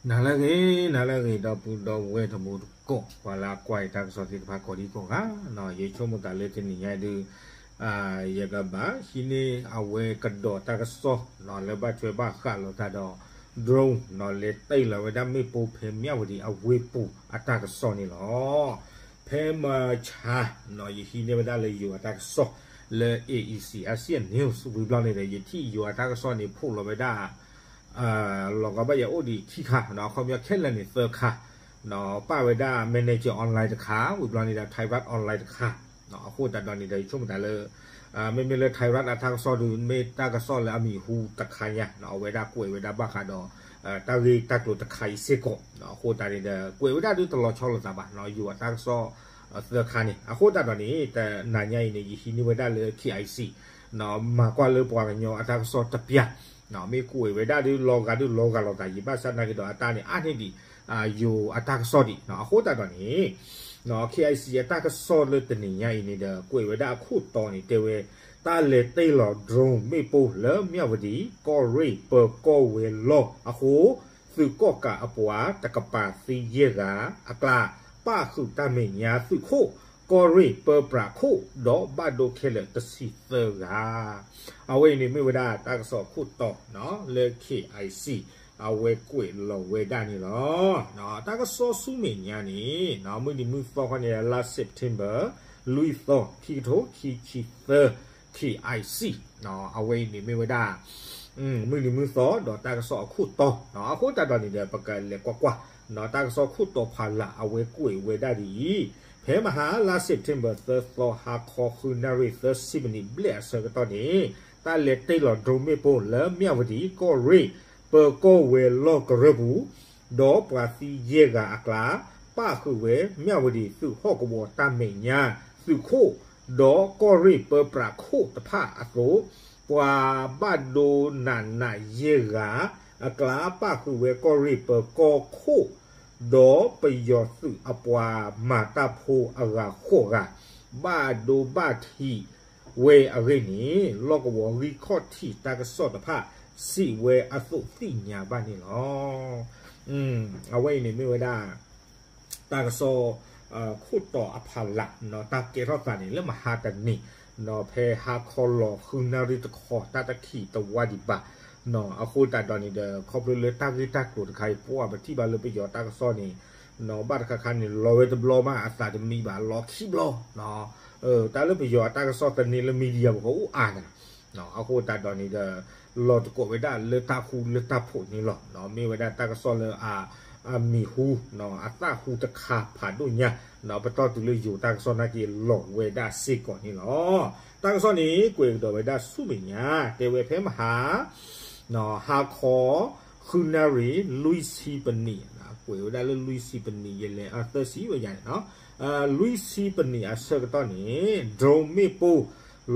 နၤလၢအဂ့ၤ, နၤလၢအဂ့ၤ ဒီပုၢ်ဒီဝဲၢ်တံၤသကိး ပှၤလၢအကွၢ်ယတၢ်ကစီၣ်သ့ၣ်တဖၣ်ကိးဒံကိးဂၤ, ယဆိကမိၣ်သးလၢတနံၤညါအံၤဒုး ယကဘၣ်ဟံးန့ၢ်အဝဲကဒီးတၢ်ကစီၣ် လၢဘၣ်ထွဲဘၣ်ဃးလိာ်သးဒီး drone လဲၤတ့ၢ်လီၤဝဲဒၣ်မ့ၣ်ပိၢ်ဖဲမၠၣ်ဝတံၤအဝ့ၢ်ပူၤအတၢ်ကစီၣ်န့ၣ်လီၤ. ဖဲမဆါ ယဟံးန့ၢ်ဝဲဒၣ်လၢယိၤအတၢ်ကစီၣ် လၢ A E C Asian News ဝံၤဘျီန့ၣ်ဒီး ယထံၣ်ယိၤအတၢ်ကစီၣ်န့ၣ် ဖိးလီၤဝဲဒၣ် လီၤကီဘၣ်ယအိၣ်ဒံးခံခါ, အခီပညီခဲလၢာ်န့ၣ်သၢခါ, ပာ်ဝဲဒၣ် Manager Online တခါ, ဝံၤဘျီန့ၣ်ဒီး Thai Rat Online တခါ, အဃိသတးဒီးန့ၣ်ဒီး ယဆိကမိၣ်သးလၢ မ့မ့ၢ်လၢ Thai Rat အတၢ်ကစီၣ်ဒုး မ့ၢ်တၢ်ကစီၣ်လၢအမံၤဟူတခါညါ, အဝဲဒၣ်ကွဲးဝဲဒၣ်ဘၣ်ဃးဒီး တၢ်ဂ့ၢ်တၢ်ကျိၤတခါအံၤစ့ၢ်ကီး, အဃိသတးန့ၣ်ဒီး ကွဲးဝဲဒၣ်ဒုးတလီၤဆီလိာ်သးဘၣ်, ယိၤအတၢ်ကစီၣ်သၢခါန့ၣ်, အဃိသတးဒီးန့ၣ် တနၤညါအံၤန့ၣ် ယဟံးန့ၢ်ဝဲဒၣ်လၢ K I C မၤကွၢ်လၢပှၤကညီအတၢ်ကစီၣ်တပျၢ်, မ့ၢ်ကွဲးဝဲဒၣ်ဒုးလီၤဂာ်ဒုးလီၤဂာ်လိာ်သး ယဘၣ်ဆၣ်နာ်က့ဒီးအတၢ်န့ၣ် အါန့ၢ်ဒံး ယိၤအတၢ်ကစီၣ်ဒံး, အဃိသတးဒီးန့ၣ် K I C အတၢ်ကစီၣ်လၢတနံၤညါအံၤန့ၣ်ဒီး ကွဲးဝဲဒၣ်အခိၣ်တီန့ၣ် တဲဝဲ တၢ်လဲၤတ့ၢ်လီၤ drone မ့ၣ်ပိၢ်လၢမၠၣ်ဝတံၤ ကီၢ်ရ့ၣ်ပၢၤကီၢ်ဝဲၤလီၢ်အဃိ သုးကီၣ်ကးအပှၤတကပၤသံယဲၢ်ဂၤအကျါ ပၣ်ဃုာ်တၢ်မဲာ်ညါသုးခိၣ် ကီၢ်ရ့ၣ်ပၢပြးခိၣ် ဒီးဘၣ်ဒိခဲလၢာ်တဆံသၢဂၤ, အဝဲအံၤန့ၣ်မ့ၢ်ဝဲဒၣ်တၢ်ကစီၣ်အခိၣ်တီလၢ K I C အဝဲကွဲးလီၤဝဲဒၣ်န့ၣ်လီၤ. တၢ်ကစီၣ်ဆူမဲာ်ညါန့ၣ် မုၢ်နံၤမုၢ်သီခီန့ၣ် လါ September လွံၢ်သီ ခံကထိခံဆံသၢ K I C အဝဲအံၤန့ၣ်မ့ၢ်ဝဲဒၣ် မုၢ်နံၤမုၢ်သီဒီးတၢ်ကစီၣ်အခိၣ်တီ, အဃိသတးဒီးန့ၣ်ဒီး ပကလဲၤကွၢ်ကွၢ် တၢ်ကစီၣ်ခိၣ်တီဖးလၢ်အဝဲကွဲးဝဲဒၣ်ဒ်အံၤ, ဖဲမဟါလါ September သၢသီ ဟါခီဃုနၣ်ရံၣ်သၢဆံမံးနံးဘျဲၣ်အဆၢကတီၢ်န့ၣ် တၢ်လဲၤတ့ၢ်လီၤ drone မ့ၣ်ပိၢ်လၢမၠၣ်ဝတံၤ ကီၢ်ရ့ၣ် ပၢၤကီၢ်ဝဲၤလီၢ်ကရၢၢ်ပူၤ ဒီးပှၤသံယဲၢ်ဂၤအကျါ ပၣ်ဃုာ်ဝဲမၠၣ်ဝတံၤသုးဟီၣ်ကဝီၤတၢ်မဲာ်ညါသုးခိၣ် ဒီးကီၢ်ရ့ၣ်ပၢပြးခိၣ်တဖၣ်အသိး, ပှၤဘၣ်ဒိနးနးယဲၢ်ဂၤအကျါ ပၣ်ဃုာ်ဝဲကီၢ်ရ့ၣ်ပၢၤကီၢ်ခိၣ် ဒီးပယီၤသုးအပှၤမၤတၢ်ဖိအဂၤဃိးဂၤ ဘၣ်ဒိဘၣ်ထံးဝဲအဂ့ၢ်န့ၣ် လီၢ်ကဝီၤဂံၢ်ခီၣ်ထံးတၢ်ကစီၣ်တဖၣ် စံးဝဲအသိးသ့ၣ်ညါဘၣ်န့ၣ်လီၤ. အဝဲအံၤန့ၣ်မ့ၢ်ဝဲဒၣ် တၢ်ကစီၣ် ခိၣ်တီအဖးလၢ် တၢ်ကဲထီၣ်သးန့ၣ် လၢမဟါတနံၤ ဖဲဟါခီလီၤဃုနၣ်ရံၣ်တခီ တၢ်တခံးတဝါဒံးဘၣ်, အဃိသတးဒီးန့ၣ်ဒီး ခီဖျိလၢတၢ်ဂ့ၢ်တၢ်ကျိၤတခါအံၤ ပှၤပထံၣ်ဘၣ်လၢပယီၤတၢ်ကစီၣ်န့ၣ် ဘၣ်တခါခါန့ၣ် လီၤဝဲတဘျီမး အသးတမံဘၣ် လီၤခံဘျီ တၢ်လၢပယီၤအတၢ်ကစီၣ်သန့လၢ media ပကအိၣ်အါန့ၣ် အဃိသတးဒီးန့ၣ်ဒီး လီၤတကိးဝဲဒၣ်လၢတၢ်ဃူလၢတၢ်ဖိးန့ၣ်လီၤ. မ့ၢ်ဝဲဒၣ်တၢ်ကစီၣ်လၢအ အမံၤဟူ အသၣ်ဟူတခါဖးဒိၣ်ညါ ပတီၢ်တုၤလၢယိၤတၢ်ကစီၣ်နာ်က့လီၤဝဲဒၣ်စ့ၢ်ကီးန့ၣ်လီၤ. တၢ်ကစီၣ်န့ၣ် ကွဲးကဒီးဝဲဒၣ်ဆူမဲာ်ညါ တဲဝဲဖဲမဟါ ဟါခီ ဃုနၣ်ရံၣ် လွံၢ်ဆံပနံး, ကွဲးဝဲဒၣ်လၢလွံၢ်ဆံပနံး ယလဲၤအသၢဆံဝဲယၤန့ၣ် လွံၢ်ဆံပနံးအဆၢကတီၢ်န့ၣ် drone မ့ၣ်ပိၢ်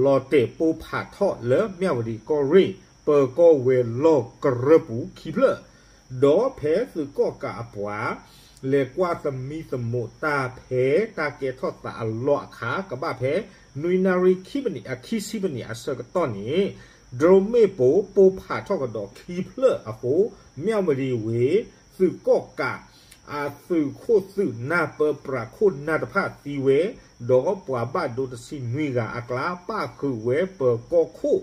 လီၤတဲာ်ပိၢ်ဖးထီၣ်လၢမၠၣ်ဝတံၤကီၢ်ရ့ၣ် ပၢၤကီၢ်ဝဲၤလီၢ်ကရၢၢ်ပူၤခံဖျၢၣ်, ဒီးဖဲသုးကီၣ်ကးအပှၤ လဲၤကွၢ်သမံသမိးတၢ်ဖဲတၢ်ကဲထီၣ်သးအလီၢ်အခါ ကဘၣ်ဖဲ နွံနၣ်ရံၣ်ခံပနံး အခံဆံပနံးအဆၢကတီၢ်န့ၣ် drone မ့ၣ်ပိၢ်ပိၢ်ဖးထီၣ်ကဒီးခံဖျၢၣ်အဃိ မၠၣ်ဝတံၤဝ့ၢ် သုးကီၣ်ကး အသုးခိၣ်သုးနၢ်ပၢပြးခိၣ်နၢ်တဖၣ်သံဝဲ, ဒီးပှၤဘၣ်ဒိတဆံနွံဂၤအကျါ ပၣ်ဃုာ်ဝဲပၢၤကီၢ်ခိၣ်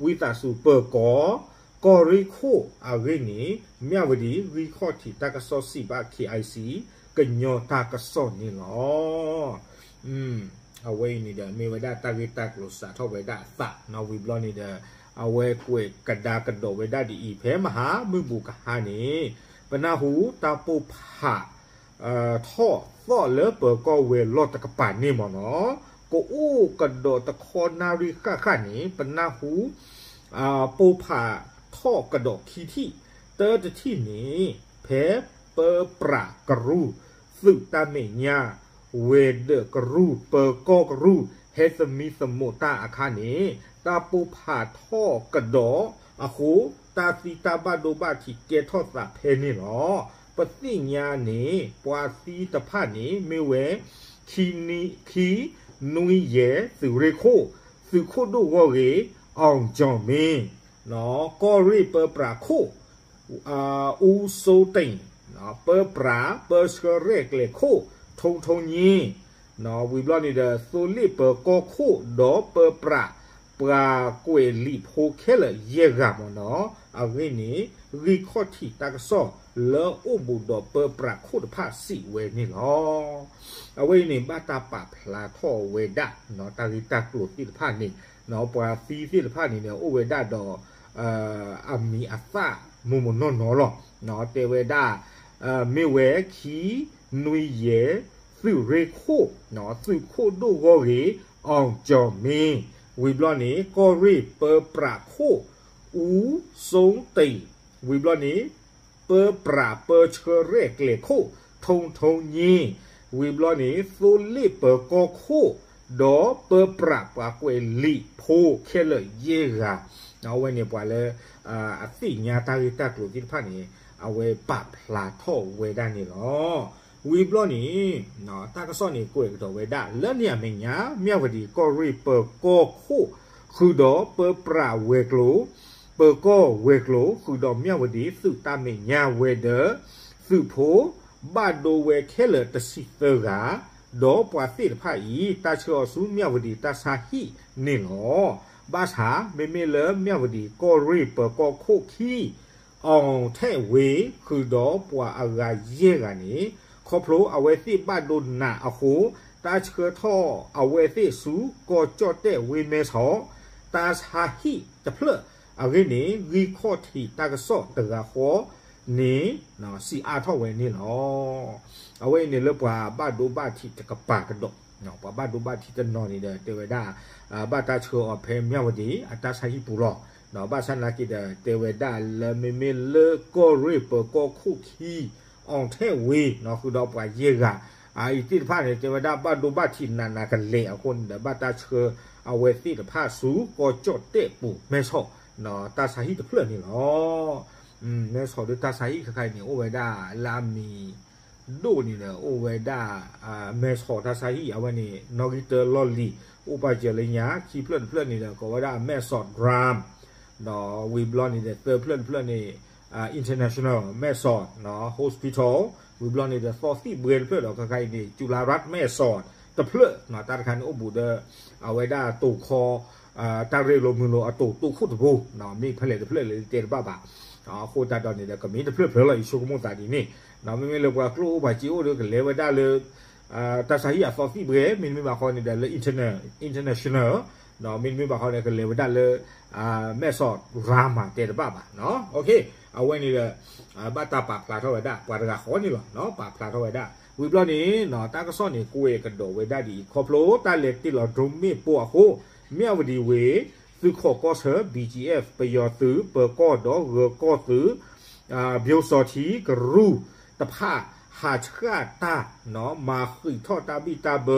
ဝံသးစူၤ ပၢၤကီၢ် ကီၢ်ရ့ၣ်ခိၣ်အဂ့ၢ်န့ၣ် မၠၣ်ဝတံၤဂံၢ်ခီၣ်ထံးတၢ်ကစီၣ်စံးဘၣ် K I C ကညီတၢ်ကစီၣ်န့ၣ်လီၤ. အဝဲအံၤန့ၣ်ဒီး မ့ၢ်ဝဲဒၣ်တၢ်ဂ့ၢ်တၢ်ကျိၤစးထီၣ်ဝဲဒၣ်အသး ဝံၤဘျီန့ၣ်ဒီး အဝဲကွဲးကဒါကဒီးဝဲဒၣ်ဒ်အံၤ ဖဲမဟါမုၢ်ဘူးကဟါန့ၣ် ပနၢ်ဟူတၢ်ပိၢ်ဖး ထီၣ်သီၣ်လၢပၢၤကီၢ်ဝဲၤလီၢ်တကပၤန့ၣ်မ့ၢ်နီၤ, ကအိၣ်ကဒီးတခီနၣ်ရံၣ်ဃၣ်ဃၣ်န့ၣ် ပနၢ်ဟူ ပိၢ်ဖးထီၣ်ကဒီးခံထံၣ်, တၢတထံၣ်န့ၣ် ဖဲပၢပြးကရူၢ် သုးတၢ်မဲာ်ညါ ဝဲၤဒၢးကရူၢ် ပၢၤကီၢ်ကရူၢ် ဟဲသမံသမိးတၢ်အခါန့ၣ် တၢ်ပိၢ်ဖးထီၣ်ကဒီးအဃိ တၢ်သံတၢ်ဘၣ်ဒိဘၣ်ထံးကဲထီၣ်သးဖဲန့ၣ်လီၤ. ပသ့ၣ်ညါန့ၣ် ပှၤသံတဖၣ်န့ၣ် မ့ၢ်ဝဲ ခံ နွံယဲၢ် သုးရ့ၣ်ခိၣ် သုးခိၣ်ဒိၣ်ဂီၢ်ဂ့ၤ အောင်ကျော်မင်း ကီၢ်ရ့ၣ်ပၢပြးခိၣ် ဦးစိုးသိန်း ပၢပြးပၢဆှၢရဲၣ်ကျဲၤခိၣ် ထုံထုံညိ ဝံၤဘျီန့ၣ်ဒီး သိလ့ၣ်ပၢၤကီၢ်ခိၣ် ဒီးပၢပြးပှၤကွဲးလံာ်ဖိခဲလၢာ်ယဲၢ်ဂၤမ့ၢ်နီၤ, အဂ့ၢ်န့ၣ် ဂံၢ်ခီၣ်ထံးတၢ်ကစီၣ်လၢအိၣ်ဘူးဒီးပၢပြးခိၣ်တဖၣ်စံးဝဲန့ၣ်လီၤ. အဝဲအံၤန့ၣ် ဘၣ်တၢ်ပာ်ဖျါထီၣ်ဝဲဒၣ် တၢ်ဂ့ၢ်တၢ်ကျိၤသ့ၣ်တဖၣ်န့ၣ် ပှၤသံသ့ၣ်တဖၣ်န့ၣ်ဒီး အိၣ်ဝဲဒၣ်ဒီး အမံၤအသၣ်မိၢ်မိၢ်နီၢ်နီၢ်လီၤ. တဲဝဲဒၣ် မ့ၢ်ဝဲခံ နွံယဲၢ် သုးရ့ၣ်ခိၣ် သုးခိၣ်ဒိၣ်ဂီၢ်ဂ့ၤ အောင်ကျော်မင်း ဝံၤဘျီန့ၣ် ကီၢ်ရ့ၣ်ပၢပြးခိၣ် ဦးစိုးသိန်း ဝံၤဘျီန့ၣ် ပၢပြးပၢဆှၢရဲၣ်ကျဲၤခိၣ် ထုံထုံညိ ဝံၤဘျီန့ၣ် သိလ့ၣ်ပၢၤကီၢ်ခိၣ် ဒီးပၢပြးပှၤကွဲးလံာ်ဖိခဲလၢာ်ယဲၢ်ဂၤ အဝဲန့ၣ်ပှၤလၢ အသ့ၣ်ညါတၢ်ဂ့ၢ်တၢ်ကျိၤသ့ၣ်တဖၣ်န့ၣ် အဝဲပာ်ဖျါထီၣ်ဝဲဒၣ်န့ၣ်လီၤ. ဝံၤဘျီန့ၣ် တၢ်ကစီၣ်န့ၣ် ကွဲးကဒီးဝဲဒၣ် လၢန့ၣ်အမဲာ်ညါ မၠၣ်ဝတံၤကီၢ်ရ့ၣ်ပၢၤကီၢ်ခိၣ် ဃုာ်ဒီးပၢပြးဝဲၤကျိၤ ပၢၤကီၢ်ဝဲၤကျိၤ ဃုာ်ဒီးမၠၣ်ဝတံၤသုးတၢ်မဲာ်ညါဝဲဒီး သုးဖိ ဘၣ်ဒိဝဲခဲလၢာ်တဆံသၢဂၤ ဒီးပှၤသ့ၣ်တဖၣ်အံၤ တၢ်ဆှၢအီၤဆူမၠၣ်ဝတံၤတၢ်ဆါဟံၣ်န့ၣ်လီၤ. ဘၣ်ဆၣ် မ့မ့ၢ်လၢမၠၣ်ဝတံၤကီၢ်ရ့ၣ်ပၢၤကီၢ်ခိၣ်ခံ အောင်ထက်ဝေ ဃုာ်ဒီးပှၤအဂၤယဲၢ်ဂၤန့ၣ် ခီဖျိအဝဲသ့ၣ်ဘၣ်ဒိနးအဃိ တၢ်ဆှၢထီၣ်အဝဲသ့ၣ်ဆူကီၢ်ကၠီၣ်တဲၣ်ဝ့ၢ်မဲဆီး တၢ်ဆါဟံၣ်တဖျၢၣ်အဂ့ၢ်န့ၣ် ဂံၢ်ခီၣ်ထံးတၢ်ကစီၣ်တဂၤဃီန့ၣ် စံးအါထီၣ်ဝဲန့ၣ်လီၤ. အဝဲအံၤန့ၣ်လၢပှၤဘၣ်ဒိဘၣ်ထံးတကပၤကဒီး ပှၤဘၣ်ဒိဘၣ်ထံးတနီၤန့ၣ်ဒီး တဲဝဲဒၣ် ဘၣ်တၢ်ဆှၢအီၤဖဲမၠၣ်ဝတံၤအတၢ်ဆါဟံၣ်ပူၤလီၤ. ဘၣ်ဆၣ်နာ်က့ဒီး တဲဝဲဒၣ်လၢမ့မ့ၢ်လၢကီၢ်ရ့ၣ်ပၢၤကီၢ်ခိၣ်ခံ အောင်ထက်ဝေ ဃုာ်ဒီးပှၤယဲၢ်ဂၤ အအံၤသ့ၣ်တဖၣ်န့ၣ် တဲဝဲဒၣ်ဘၣ်ဒိဘၣ်ထံးနးနးကလဲာ်အဃိန့ၣ်ဒီး ဘၣ်တၢ်ဆှၢအဝဲသ့ၣ်တဖၣ်ဆူကီၢ်ကၠီၣ်တဲၣ်ပူၤ မဲဆီး တၢ်ဆါဟံၣ်တဖျၢၣ်န့ၣ်လီၤ. မဲဆီးဒီးတၢ်ဆါဟံၣ်ခဲခါအံၤန့ၣ် အိၣ်ဝဲဒၣ်လၢအမံၤ ဒိၣ်န့ၣ်ဒီး အိၣ်ဝဲဒၣ် မဲဆီးတၢ်ဆါဟံၣ်အဝဲန့ၣ် နီၣ်ဂံၢ်တၢလီၢ်လံၤ အိၣ်ပာ်စၢၤလၢညါ ခံဖျၢၣ်တဖျၢၣ်န့ၣ်ဒီး ကိးဝဲဒၣ် မဲဆီး Dram ဒီးဝံၤဘျီန့ၣ်ဒီး သၢဖျၢၣ်တဖျၢၣ်န့ၣ် International မဲဆီး Hospital ဝံၤဘျီန့ၣ်ဒီး သီသံၣ်ဘှဲတဖျၢၣ်ဒီး ခဲခါအံၤန့ၣ် จุฬารัตน์ မဲဆီး တဖျၢၣ် တၢ်တခါန့ၣ်အိၣ်ဘူးဒီး အဝဲဒၣ်တိၤခီ တၢ်ရ့လိာ်မုာ်လိာ်အတိၤတိခိၣ်တဘိ မ့ၢ်ဖဲလဲၣ်တဖျၢၣ်လဲၣ်တဲတဘၣ်ဘၣ်. အဃိသတးဒီးန့ၣ်ဒီး ကမ့ၢ်တဖျၢၣ်ဖျၢၣ်လီၤ ယဆိကမိၣ်သးဒ်န့ၣ် မ့မ့ၢ်လၢပှၤကျိၣ်အိၣ်ပှၤစ့အိၣ်ဒီး ကလဲၤဝဲဒၣ်လၢ တၢ်ဆါဟံၣ်အသီသံၣ်ဘှဲ မ့တမ့ၢ်ဘၣ်ဃီန့ၣ်ဒီးလၢ international မ့တမ့ၢ်ဘၣ်ဃီန့ၣ် ကလဲၤဝဲဒၣ်လၢ မဲဆီး Dram တဲတဘၣ်ဘၣ်. အဝဲန့ၣ်ဒီး ဘၣ်တၢ်ပာ်ဖျါထီၣ်ဝဲဒၣ် ပှၤတဂၤဃီန့ၣ်လီၤ ပာ်ဖျါထီၣ်ဝဲဒၣ် ဝံၤဘျီန့ၣ် တၢ်ကစီၣ်န့ၣ် ကွဲးကဒီးဝဲဒၣ်ဒ်အံၤ ခီဖျိတၢ်လဲၤတ့ၢ်လီၤ drone မ့ၣ်ပိၢ်အဃိ မၠၣ်ဝတံၤဝ့ၢ် သုးခိးကီၢ်ဆၢ ဘီၣ်ကၠံၣ်အဲၣ်ၣ် ပယီၤသုး ပၢၤကီၢ်ဒီးဂၢၤကီၢ်သုး ဖၠိစီထံကရူၢ်တဖၣ် ဟးဆှၣ်တၢ် မၤဃံးထီၣ်တၢ်ဘံၣ်တၢ်ဘၢ ဒီး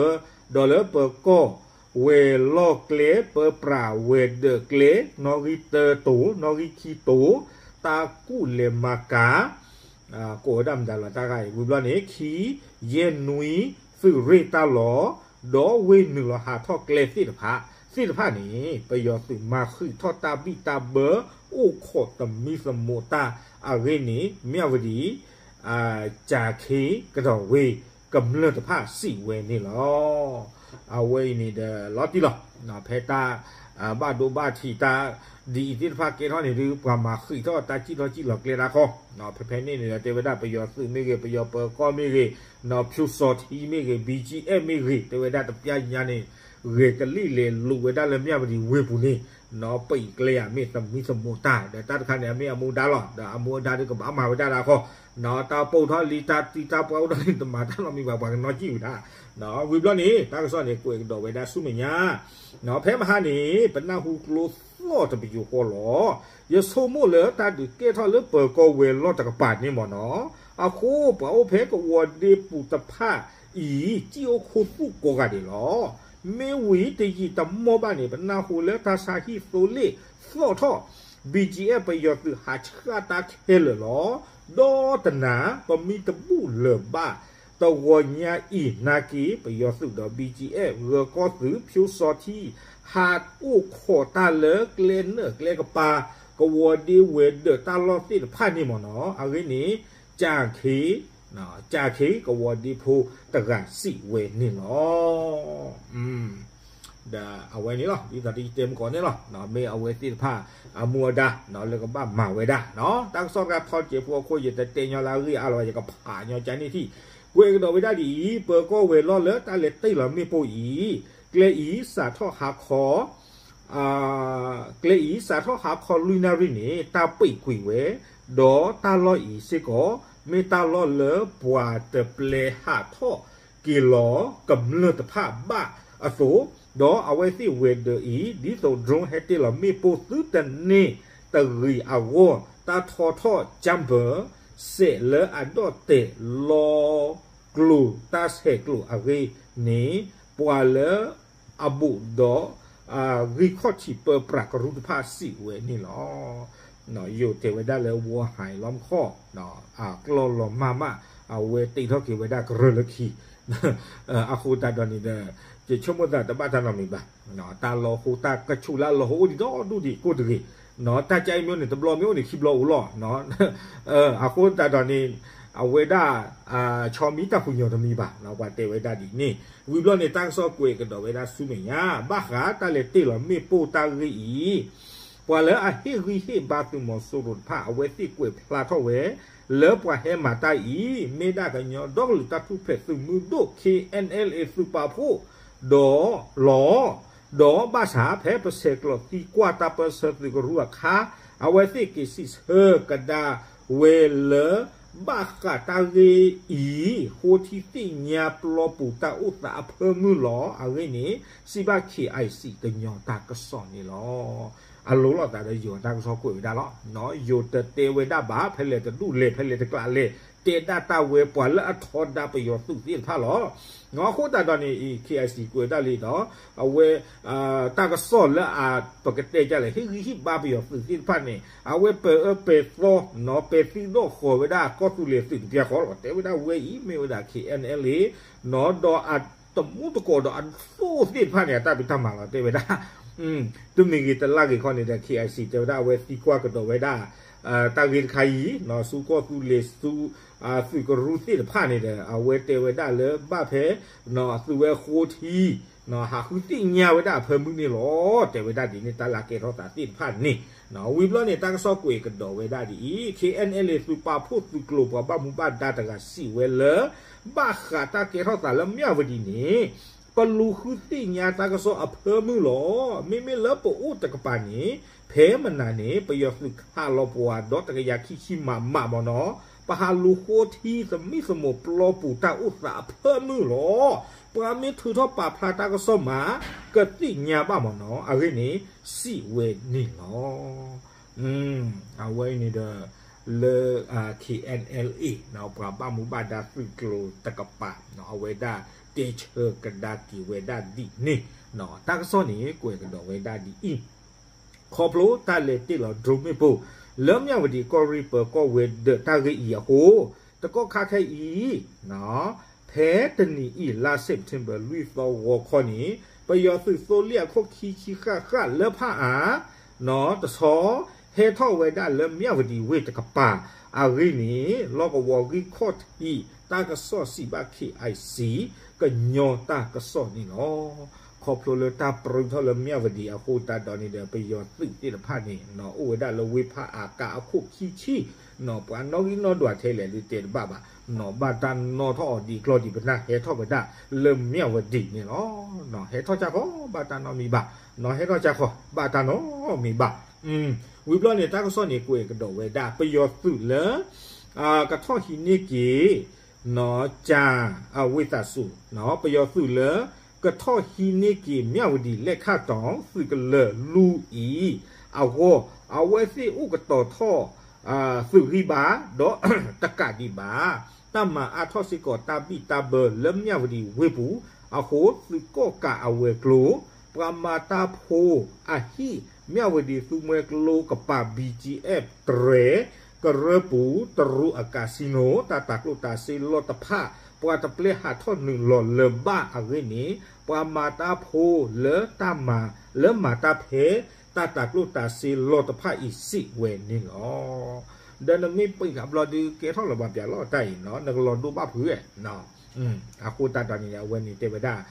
လၢပၢၤကီၢ် ဝဲၤလီၢ်ကျဲ ပၢပြးဝဲၤဒၢးကျဲ နီၣ်ဂံၢ်တၢတိၤ နီၣ်ဂံၢ်ခံတိၤ တၢ်ကူၣ်လဲၤမၤကၤ ကိးဝဲဒၣ်မတၤလီၤတၢ်ဂၤအံၤ ဝံၤဘျီန့ၣ် ခံ ယဲၢ်နွံ သုးရ့ၣ်တၢ်လီၢ် ဒီးဝ့ၢ်နုာ်လီၤဟးထီၣ်ကျဲသ့ၣ်တဖၣ် သ့ၣ်တဖၣ်န့ၣ် ပယီၤသုးမၤဃံးထီၣ်တၢ်ဘံၣ်တၢ်ဘၢ အိၣ်ခိးသမံသမိးတၢ်အဂ့ၢ်န့ၣ် မၠၣ်ဝတံၤ ကၠၤခ့ကဒီးဝ့ၢ် ကမျၢၢ်တဖၣ်စံးဝဲန့ၣ်လီၤ. အဝဲအံၤန့ၣ်ဒီး လီၤတံၢ်လီၤ ဖဲတၢ် ဘၣ်ဒိဘၣ်ထံးတၢ် ဒ်အံၤသ့ၣ်တဖၣ်ကဲထီၣ်န့ၣ်ဒုး ပှၤမၤဃံးထီၣ်တၢ်စံၣ်ထီၣ်စံၣ်လီၤကျဲဒၣ်ခီ ဖဲဖဲန့ၣ်န့ၣ်ဒီး တဲဝဲဒၣ်ပယီၤသုးမ့ၢ်ဂ့ၤ ပယီၤပၢၤကီၢ်မ့ၢ်ဂ့ၤ ဖၠိစီထံမ့ၢ်ဂ့ၤ ဘီၣ်ကၠံၣ်အဲၣ်ၣ်မ့ၢ်ဂ့ၤ တဲဝဲဒၣ်တပျၢ်ညါန့ၣ် ဂဲၤကလံၣ်လဲၤလူၤဝဲဒၣ်လၢမၠၣ်ဝတံၤဝ့ၢ်ပူၤန့ၣ် ပံးကျဲယၤမ့ၢ်သမံသမိးတၢ် ဒီးတၢ်တခါန့ၣ် အမ့ၢ်အမူဒါလီၤ ဒီးအမူဒါဒုးကဘၣ်မၤဝဲဒၣ်ဒၣ်ခီ တၢ်ပိာ်ထီၣ်လံ တၢ်တံၢ်တၢ်ပှၢ်အိၣ်ဒီးန့ၣ် တမၤတၢ်နီတမံၤဘၣ် ပှၤကနီၣ်ကံၣ်ဝဲဒၣ် ဝံၤဘျီန့ၣ် တၢ်ကစီၣ်န့ၣ် ကွဲးကဒီးဝဲဒၣ်ဆူမဲာ်ညါ ဖဲမဟါန့ၣ် ပနၢ်ဟူကျိသီၣ်တပယူာ်ဃီလီၤ. ယဆိကမိၣ်လၢတၢ်ဒုးကဲထီၣ်လၢပၢၤကီၢ်ဝဲၤလီၢ်တကပၤန့ၣ်မ့ၢ်နီၤ အဃိပှၤအိၣ်ဖဲကဝီၤဒ့ပူၤတဖၣ်အံၤ စံၣ်အိၣ်ခူသူၣ်ကိးဂၤဒဲးလီၤ. မ့ၢ်ဝံၤတယံာ်တမီၢ်ဘၣ်န့ၣ် ပနၢ်ဟူလၢတၢ်ဆါဟံၣ်သိလ့ၣ်သီၣ်ထီၣ် ဘီၣ်ကၠံၣ်အဲၣ်ၣ် ပယီၤသုးဟးဆှၣ်တၢ်ခဲလၢာ်လီၤ. ဒီးတနၤ ပမံတဘူၣ်လၢၤဘၣ် တဂီၤညါအံၤနာ်က့ ပယီၤသုးဒီး ဘီၣ်ကၠံၣ်အဲၣ်ၣ် ဂၢၤကီၢ်သုး ဖၠိစီထံ ဟးအိၣ်ခိးတၢ်လၢကျဲနၢၣ်ကျဲကပၤ ကဝီၤဒ့ဝဲၤဒၢးတၢ်လီၢ်သ့ၣ်တဖၣ်န့ၣ်မ့ၢ်နီၤ, အဂ့ၢ်န့ၣ် ကၠၣ်ခ့, ကၠၣ်ခ့ကဝီၤဒ့ဖိတဂၤစံးဝဲန့ၣ်လီၤ. ဒီးအဝဲန့ၣ်လီၤ ဒ်သိးယတဲမုၢ်ကီးန့ၣ်လီၤ, မ့ၢ်အဝဲသ့ၣ်တဖၣ်အမူအဒါလၢကဘၣ်မၤဝဲဒၣ်, တၢ်ကစီၣ်တခါထီၣ်ကဲးဖိအဃိ ယတတဲညီလၢအဂ့ၢ်အါလီၤ, ယကဖးညီကန့ၢ်ထံၣ်, ကွဲးကဒီးဝဲဒၣ်ဒ်အံၤ, ပၢၤကီၢ်ဝဲၤလီၢ်လၢတၢ်လဲၤတ့ၢ်လီၤမ့ၣ်ပိၢ်အံၤ, ကျဲအံၤစးထီၣ်ဟါခီ ကျဲအံၤစးထီၣ်ဟါခီလွံၢ်နၣ်ရံၣ်န့ၣ် တၢ်ပံာ်ကွံာ်ဝဲ, ဒီးတၢ်လီၢ်အံၤစ့ၢ်ကီး မ့ၢ်တၢ်လီၢ်လၢပှၤတပျဲဟးထီၣ်က့ၤလီၤကမျၢၢ်တဖၣ်ဘၣ်အသိး, ဒီးအဝဲသ့ၣ်ဝဲၤဒၢးအံၤ ဒ်သိး drone ဟဲတ့ၢ်လီၤမ့ၣ်ပိၢ်သုတန့ၢ်တဂ့ၤအဂီၢ် တၢ်ထီထီၣ် jumper စဲးလၢအဒီၣ်တဲာ်လီၤ ကျိၤတၢ်ဆဲးကျိးအဂ့ၢ်န့ၣ် ပှၤလၢအဘူးဒီး ဂံၢ်ခီၣ်ထံးပၢပြးကရူၢ်တဖၣ်စံးဝဲန့ၣ်လီၤ. ယိၤတဲဝဲဒၣ်လၢ ဝီၤဟဲလီမခီၣ် အကျီၢ်လီၤမၢ်မး အဝဲတ့ထီၣ်က့ၤဝဲဒၣ်ကရၢလၢခံ အဃိသတးဒီးန့ၣ်ဒီး ယဆိကမိၣ်သးတဘၣ်တၢ်နီတမံၤဘၣ်, တၢ်လီၤဟိတၢ်ကဆူးလၢအလီၤဟိအိၣ်ဒံးဒီဒူၣ်ဒံးကိၣ်တဂ့ၤ, တၢ်ကၢအံၤမ့ၢ်အိၣ်န့ၣ် တဘျီမ့ၢ်အိၣ်န့ၣ် ခံဘျီအိၣ်လီၤ. အဃိသတးဒီးန့ၣ် အဝဲဒၣ် ဆီမံတၢ်ပူၤညီတမံၤဘၣ် ပှၤတဲဝဲဒၣ်ဒ်န့ၣ်, ဝံၤဘျီန့ၣ် တၢ်ကစီၣ်ကွဲးကဒီးဝဲဒၣ်ဆူမဲာ်ညါ ဘၣ်ဃးတၢ်လဲၤတ့ၢ်လီၤမ့ၣ်ပိၢ်တၢ်ဂ့ၢ်အံၤ ပှၤလၢအဟ့ၣ်ဂံၢ်ဟ့ၣ်ဘါသုးမီၤစိရိၤတဖၣ် အဝဲသ့ၣ်ကွဲးဖျါထီၣ်ဝဲ လၢပှၤဟဲမၤတၢ်အံၤ မ့ၢ်ဒၣ်ကညီဒီကလုာ်တၢ်ထူၣ်ဖျဲးသုးမုၢ်ဒိၣ် ခ့ၣ်အဲၣ်အဲၣ်လ်အ့ သုးပာ်ဖှိၣ် ဒီးလီၤ, ဒီးဘၣ်ဆၣ်ဖဲပဆဲးကျိးသံကွၢ်တၢ်ပၢၢ်ဆၢသုးကရူၢ်အခါ အဝဲသ့ၣ်က့ၤစံးဆၢကဒါဝဲလၢ ဘၣ်ဃးတၢ်ဂ့ၢ်အံၤ ဃိထံသ့ၣ်ညါပျီပူၤတၢ်အိၣ်သးအဖၢမုၢ်လီၤ. အဂ့ၢ်န့ၣ် စံးဘၣ် ခ့ၣ်အဲၣ်စံၣ် ကညီတၢ်ကစီၣ်န့ၣ်လီၤ. အလိၤလိာ်သးဒီးယိၤတၢ်ကစီၣ်ကွဲးဝဲဒၣ်လီၤ. ယိၤတတဲဝဲဒၣ်ဘၣ် ဖဲလဲၣ်တဒူၣ်လဲၣ် ဖဲလဲၣ်တကျးလဲၣ် တဲဒၣ်တၢ်ဝဲပှၤလၢအထီဒါပယီၤသုးသ့ၣ်တဖၣ်လီၤ. အဃိသတးဒီးန့ၣ် ခ့ၣ်အဲၣ်စံၣ် ကွဲးဒၣ်လံဒီး အဝဲ တၢ်ကစီၣ်လၢအ ပကတဲဒ်လဲၣ် ဟ့ၣ်ဂံၢ်ဟ့ၣ်ဘါပယီၤသုးသ့ၣ်တဖၣ်န့ၣ် အဝဲပဲာ်အၢပဲာ်သီ ပဲာ်သံဒီၣ်ဃီၤဝဲဒၣ်ကီၢ်သူလ့ၤသုးတပျၢၤဃီလီၤ. တဲဝဲဒၣ်ဝဲအံၤ မ့ၢ်ဝဲဒၣ် ခ့ၣ်အဲၣ်အဲၣ်လ်အ့ ဒီးအတမူတကိးဒီးအသိၣ်သ့ၣ်တဖၣ်န့ၣ် အတၢ်ဖံးတၢ်မၤလီၤ တဲဝဲဒၣ် တမံၤဂ့ၤတလါဂ့ၤခီန့ၣ်ဒီး ခ့ၣ်အဲၣ်စံၣ် တဲဝဲဒၣ်အဝဲသံကွၢ်ကဒီးဝဲဒၣ် တၢ်ဂ့ၢ်တခါအံၤ ဆူကီၢ်သူလ့ၤဆူ သုးကရူၢ်သ့ၣ်တဖၣ်န့ၣ်ဒီး အဝဲတဲဝဲဒၣ်လၢဘၣ်ဖဲ သုးဝဲဃိထံ ဟးဃုသ့ၣ်ညါဝဲဒၣ်အဖၢမုၢ်န့ၣ်လီၤ. တဲဝဲဒၣ်ဒ်န့ၣ် တၢ်လၢကဲထီၣ်သးသ့ၣ်တဖၣ်န့ၣ် ဝံၤဘျီန့ၣ် တၢ်ကစီၣ်ကွဲးကဒီးဝဲဒၣ်ဒ်အံၤ ခ့ၣ်အဲၣ်အဲၣ်လ်အ့ သုးပာ်ဖှိၣ်သုးကျိၤပှၤဘၣ်မူဘၣ်ဒါတဂၤစံးဝဲလၢ ဘၣ်ဃးတၢ်ကဲထီၣ်သးလၢမၠၣ်ဝတံၤန့ၣ် ပလူၤဃုသ့ၣ်ညါတၢ်ကစီၣ်အဖၢမုၢ်လီၤ. မ့မ့ၢ်လၢပအိၣ်တကပၤန့ၣ် ဖဲမနၤန့ၣ် ပယီၤသုးခးလီၤပှၤဒီးတကယၤခံဆံမးမးမ့ၢ်နီၤ ပဟးလူၤဃိထံသမံသမိးပျီပူၤတၢ်အိၣ်သးအဖၢမုၢ်လီၤ. ပှၤမ့ၢ်ထုးထီၣ်ပာ်ဖျါတၢ်ကစီၣ်မး ကသ့ၣ်ညါဘၣ်မ့ၢ်နီၤ အဂ့ၢ်န့ၣ် စံးဝဲန့ၣ်လီၤ. အဝဲန့ၣ်ဒီး လၢ ခ့ၣ်အဲၣ်အဲၣ်လ်အ့ ပှၤဘၣ်မူဘၣ်ဒါသုးကျိၤတကပၤ အဝဲဒၣ်တဲဆၢကဒါက့ၤဝဲဒၣ်ဒ်န့ၣ် တၢ်ကစီၣ်န့ၣ် ကွဲးကဒီးဝဲဒၣ်ဒ်အံၤ ခီဖျိတၢ်လဲၤတ့ၢ်လီၤ drone မ့ၣ်ပိၢ် လၢမၠၣ်ဝတံၤကီၢ်ရ့ၣ်ပၢၤကီၢ်ဝဲၤဒၢးတၢ်ဂ့ၢ်အံၤအဃိ တကီၢ်ခါခဲအံၤ ဖဲတနံၤအံၤ လါ September လွံၢ်သီဂီၤခီန့ၣ် ပယီၤသုးသိလ့ၣ်အခိၣ်ခံဆံဃၣ်ဃၣ်လၢဖးအါ တဆီ ဟဲထီၣ်ဝဲဒၣ်လၢမၠၣ်ဝတံၤဝ့ၢ်တကပၤ အဂ့ၢ်န့ၣ် လီၢ်ကဝီၤဂံၢ်ခီၣ်ထံး တၢ်ကစီၣ်စံးဘၣ် ခ့ၣ်အဲၣ်စံၣ် ကညီတၢ်ကစီၣ်န့ၣ်လီၤ. ခီဖျိလၢတၢ်ပြၢထီၣ်လၢမၠၣ်ဝတံၤအဃိသတးဒီးန့ၣ်ဒီး ပယီၤသုးသ့ၣ်တဖၣ်န့ၣ် အိၣ်ဝဲဒၣ်လၢဝ့ၢ်ဖးအါကါအခိၣ်ခံဆံ ပှၤနီၣ်ဂံၢ်နီၣ်ဒွးထဲလဲၣ်ဒုးတဲတဘၣ်ဘၣ် ဘၣ်တၢ်နီၣ်ထီၣ်အီၤဒ်ကျီၢ်ဒံးပနၢ် ဟဲထီၣ်ဝဲဒၣ်လၢမၠၣ်ဝတံၤန့ၣ်လီၤ. ဟဲထီၣ်ကၢ်ခီ ဘၣ်တၢ်နီတမံၤဘၣ်, ဟဲထီၣ်ကၢ်ခီ ဘၣ်တၢ်နီတမံၤဘၣ်. ဝံၤဘျီန့ၣ် တၢ်ကစီၣ်န့ၣ် ကွဲးကဒီးဝဲဒၣ် ပယီၤသုးလၢ ကထီၣ်ဟံးန့ၢ်က့ၤ ကၠၣ် ဝ့ၢ်သးစူၤ, ပယီၤသုးလၢ ကထီၣ်ဟံးန့ၢ်က့ၤ မၠၣ်ဝတံၤ လဲၣ်ခၣ်တီၤ သုးကလၢၤလွံၢ်အံၤ အဂီၢ် အဝဲသ့ၣ်အိၣ်ကတီၤထီၣ် သုးဂံၢ်ဘါ ဒီးတကးဒံးဘၣ် တၢ်မၤအါထီၣ်စ့ၢ်ကီးတၢ်ဘံၣ်တၢ်ဘၢလၢမၠၣ်ဝတံၤဝ့ၢ်ပူၤအဃိ သုးကီၣ်ကးအဝဲၤကျိၤ ပှၤမၤတၢ်ဖိအဟံၣ် မၠၣ်ဝတံၤသူမှဲကျိကပၤ ဘံၣ်ကၠံၣ်အဲၣ် တြဲၤ ကရၢပူၤ တရူးအကးစံနိ တၢ်တၤကျိၣ်တၤစ့လီၢ်တဖၣ် ပှၤတပျဲဟးထီၣ်နုာ်လီၤလၢၤဘၣ်အဂ့ၢ်န့ၣ် ပှၤမၤတၢ်ဖိလၢတၢ်မၤ လၢမၤတၢ်ဖဲ တၢ်တၤကျိၣ်တၤစ့လီၤတဖၣ်အံၤစံးဝဲန့ၣ်လီၤ. ဒီးနမ့ၢ်ပံးဃာ်ဘျီဒုးကဲထီၣ်လၢၤဘၣ်ပျၢ်လီၤတၢ်အံၤနီၤ နကလီၤဒိဘၣ်ဖုးဝဲ အဃိသတးဒီးန့ၣ် အဝဲန့ၣ်တဲဝဲဒၣ်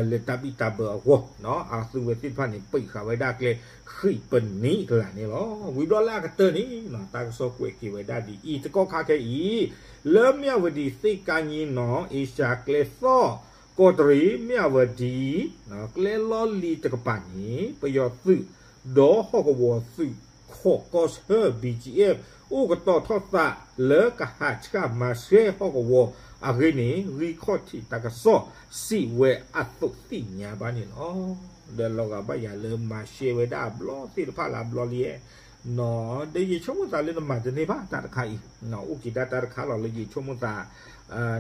လၢတၢ်ဘံၣ်တၢ်ဘၢအဂီၢ် အသုဝဲသ့ၣ်တဖၣ်န့ၣ် ပံးဃာ်ဝဲဒၣ်ကျဲဃံးပနံးကလးန့ၣ်လီၤ. ဝံၤဘျီလၢအကတၢၢ်န့ၣ် တၢ်ကစီၣ်ကွဲးက့ၤဝဲဒၣ်ဒ်အံၤ တကီၢ်ခါခဲအံၤ လၢမၠၣ်ဝတံၤသ့ၣ်ကါညံနီၤ အ့ရှါကျဲသီၣ် ကီးတရံး မၠၣ်ဝတံၤ ကျဲလီၢ်လံၤတကပၤန့ၣ် ပယီၤသုး ဒီးဟီၣ်ကဝီၤသုးခိးကီၢ်ဆၢ ဘံၣ်ကၠံၣ်အဲၣ် အိၣ်ကတီၤထီၣ်သးလၢကဟးဆှၣ်မၤဆှဲဟီၣ်ကဝီၤအဂ့ၢ်န့ၣ် ဂံၢ်ခီၣ်ထံးတၢ်ကစီၣ်စံးဝဲအသိးသ့ၣ်ညါဘၣ်န့ၣ်လီၤ. ဒီးလီၤဂာ်ဘၣ်ယၤလၢမၤရှဲဝဲဒၣ်အဘျီသ့ၣ်တဖၣ်လၢအဘျီလံ ဒီးယဆိကမိၣ်သးလၢနမၤတန့ၢ်ဘၣ်တၢ်တခါအံၤ အိၣ်က့ၤဒၣ်တၢ်တခါလီၤလၢယဆိကမိၣ်သး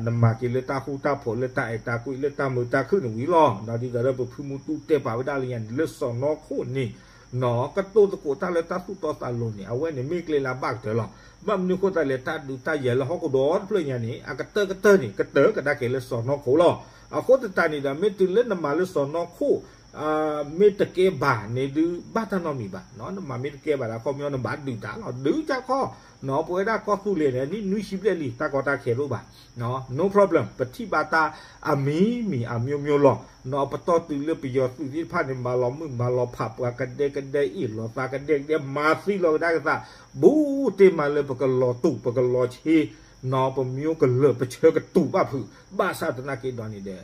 နမၤက့ၤလၢတၢ်ဃူတၢ်ဖိးလၢတၢ်အဲၣ်တၢ်ကွံလၢတၢ်မုာ်တၢ်ခုၣ်န့ၣ်ဝံၤလီၤ. ဒ်သိးဒီးပဖုမူတူၢ်တဲပာ်ဝဲဒၣ်လၢညါန့ၣ် လၢစီၢ်နီၤခိၣ်န့ၣ် ကတိၤသကိးတၢ်လၢတၢ်သူၣ်တီသးလိၤန့ၣ် အဝဲန့ၣ်မ့ၢ်ကျဲလၢအဘၣ်ကတၢၢ်လီၤ. ဘၣ်မနုၤအဃိသတးလဲၣ် တၢ်ဒုးတၢ်ယၤလၢဟီၣ်ခိၣ်ဒီတဖျၢၣ်ညါန့ၣ် အကတၢၢ်ကတၢၢ်န့ၣ် ကတၢၢ်ကဒါက့ၤလၢစီၢ်နီၤခိၣ်လီၤ. အဃိသတးန့ၣ်ဒီး မ့ၢ်တုၤလၢနမၤလၢစီၢ်နီၤခိၣ် မ့ၢ်တကဲဘၣ်န့ၣ်ဒုး ဘၣ်တၢ်နီတမံၤဘၣ်. နမၤမ့ၢ်တကဲဘၣ်ဒီး ခီပညီနဘၣ်ဒုးတၢ်လီၤ ဒုးတၢ်ခီ ပဝဲဒၣ်ကီၢ်သူလ့ၤန့ၣ် နံၣ်နွံဆံဘျဲၣ်လံ တၢ်ကီတၢ်ခဲတအိၣ်ဘၣ်. No problem ပထံၣ်ဘၣ်တၢ်အမံၤမံၤအမျိုးမျိုးလီၤ. ပတီၢ်တုၤလၢပယီၤသုးသ့ၣ်တဖၣ်န့ၣ် မၤလီၤမုၢ်မၤလီၤဖး ပှၤကဒဲကဒဲအ့ၣ်လိာ်သး ကဒဲကဒဲမၤသံလီၤကဒါကသး ဘူးတ့ၢ်မးလၢပကလီၤတူာ် ပကလီၤဆ့ ပမျိုးကလၢာ် ပဆၢကတူာ်ဘၣ်ဖုး ဘၣ်ဆၣ်သနာ်က့ဒီးန့ၣ်ဒီး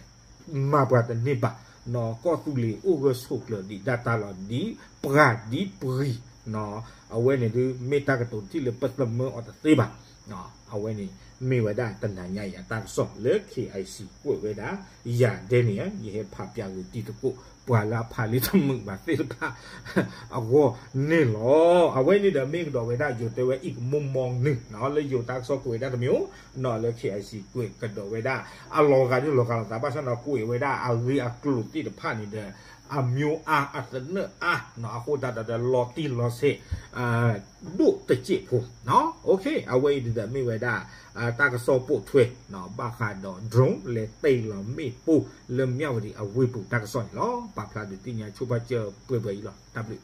မၤပှၤတန့ၢ်ဘၣ်. ကီၢ်သူလ့ၤအိၣ်ဂၢၢ်ဆိးကျၢၤဒံးဒၣ်တၢ်လီၤ ဒ်ပှၤဒ်ပှၤ အဝဲန့ၣ်ဒုး မ့ၢ်တၢ်ကတိၤတထံၣ်လၢပသမၢအီၤတသ့ဘၣ်. အဝဲန့ၣ် မ့ၢ်ဝဲဒၣ်တနၤညါအံၤအတၢ်ကစီၣ်လၢ KIC ကွဲးဝဲဒၣ် ယၤဒဲန့ၣ် ယဟဲဖးပၠးဂ့ၤတံၤသကိး ပှၤလၢအဖးလံတမုာ်ဘၣ်သ့ၣ်တဖၣ် အဂီၢ်န့ၣ်လီၤ. အဝဲန့ၣ်ဒီးမ့ၢ်ကဒီးဝဲဒၣ်ယိၤတဲဝဲ အံၤကမိၢ်မီနုာ် လၢယိၤတၢ်ကစီၣ်ကွဲးဝဲဒၣ်တမံၤ နီၤလၢ KIC ကွဲးကဒီးဝဲဒၣ် အလီၤဂာ်ဒ်လီၤဂာ်လိာ်သး ဘၣ်ဆၣ်နီၤကွဲးဝဲဒၣ်အဂ့ၢ်အကျိၤသ့ၣ်တဖၣ်န့ၣ်ဒီး အမျိုးအါ အသနၢၣ်အါ အဃိသတးဒီးလီၤတံၢ်လီၤဆဲး ဒိၣ်တစဲးဖိ အဝဲအံၤဒ်ဒီးမ့ၢ်ဝဲဒၣ် တၢ်ကစီၣ်ပိာ်ထွဲ ဘၣ်ဃးဒီး drone လဲၤတ့ၢ်လီၤမ့ၣ်ပိၢ်လၢမၠၣ်ဝတံၤအဝ့ၢ်ပူၤတၢ်ကစီၣ်န့ၣ်လီၤ. ပာ်ဖျါဒုးသ့ၣ်ညါဆိပာ်စၢၤပှဲၤပှဲၤအံၤလီၤ. တၢ်ဘျုး